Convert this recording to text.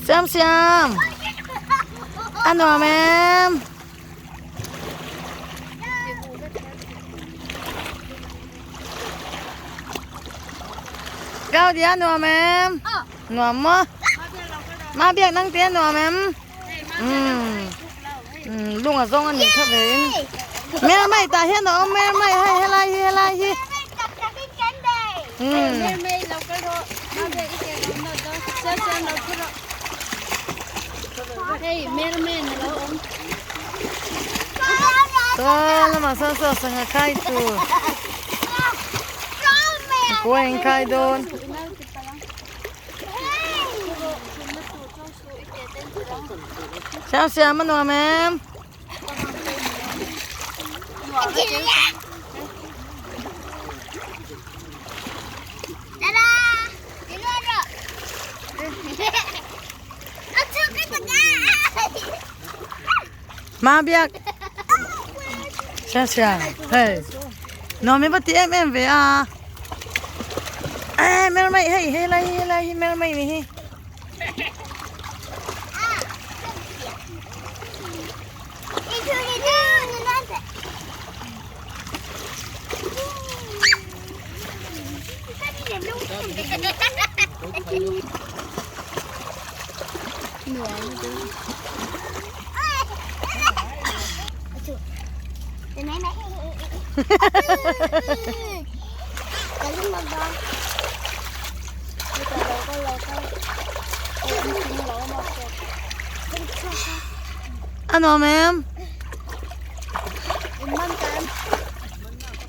Siam siam a nuam em Gaudi a nuam em nuam maw ma biak nang te a nuam em umm lung a zawng a nih kha ve in mer mai tah hian a awm mer mai hei helai hi helai hi umm saw lamah sawn saw sangha khai tur kua in khai dawn. Siam siam a nuam em? Ma biak. Siam siam. Hey. Nuam em va ti em em ve a. Ê mer mai hei hei lai hi lai hi mer mai ni hi. A nuam em?